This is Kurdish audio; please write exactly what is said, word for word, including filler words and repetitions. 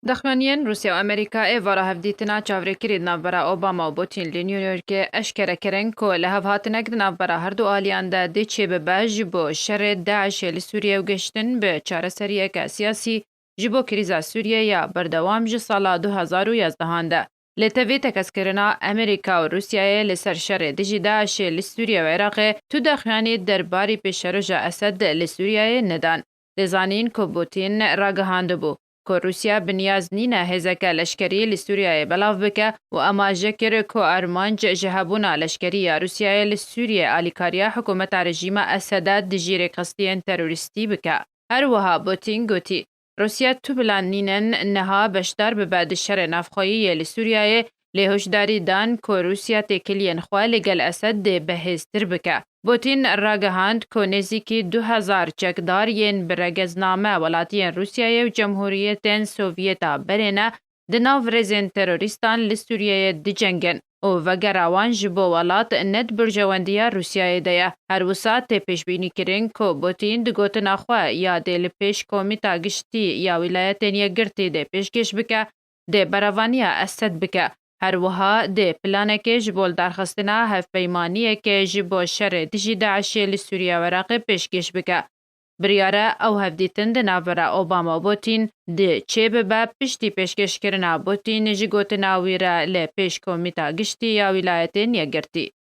Daxuyaniyên Rûsya û Amerîka êvara hevdîtina çavrêkirî di navbera Obama û Putin li New Yorkê eşkere kirin ku lihevhatinek di navbera herdu aliyan de dê çêbibe ji bo şerê DAIŞê li Sûriyê û gihiştin bi çareseriyeke siyasî ji bo krîza Sûriyê ya berdewam ji sala du hezar û yazdehan de. Li te vê tekez kirina Amerîka û Rûsyayê li ser şerê dijî DAIŞê li Sûriye û Iraqê tu daxuyanî derbarî pêşeroja Esed li Sûriyeyê nedan. Dê zanîn ku Putin ragihandibû ku Rûsya bi niyaz nîne hêzeke leşkerî li Sûriyeyê belav bike û amaje kir ku armanc ji hebûna leşkerî ya Rûsyayê li Sûriyê alîkariya hikûmeta rejîma Esede dijî rêkxistiyên terorîstî bike. Her wiha Putin gotî, Rûsya tu plan nînin niha beşdar bibe di şerê navxweyî yê li Sûriyeyê, lê hişdarî dan ku Rûsya têkiliyên xwe li gel Esedê bihêztir bike. Putin ragihand ku nêzîkî du hezar çekdar yên bi regezname welatiyên Rûsyayê û Cemhuriyetên Sovyeta berê ne di nav rêzên terorîstan li Sûriyeyê dicengin û vegera wan ji bo welat ne di berjewendiya Rûsyayê de ye. Her wisa tê pêşbînîkirin ku Putin di gotina xwe ya dê li pêş Komîta Giştî ya Wîlayetên Yekgirtî dê pêşkêş bike, dê berevaniya Esed bike. Her wiha dê planekê ji bo lidarxistina hevpeymaniyeke ji bo şerê dijî DAIŞê li Sûriye û Iraqê pêşkêş bike. Biryar e ew hevdîtin di navbera Obama û Putin di çêbibe piştî pêşkêşkirina Putin ji gotina wî re li pêş Komîta Giştî ya Wîlayetên Yekgirtî.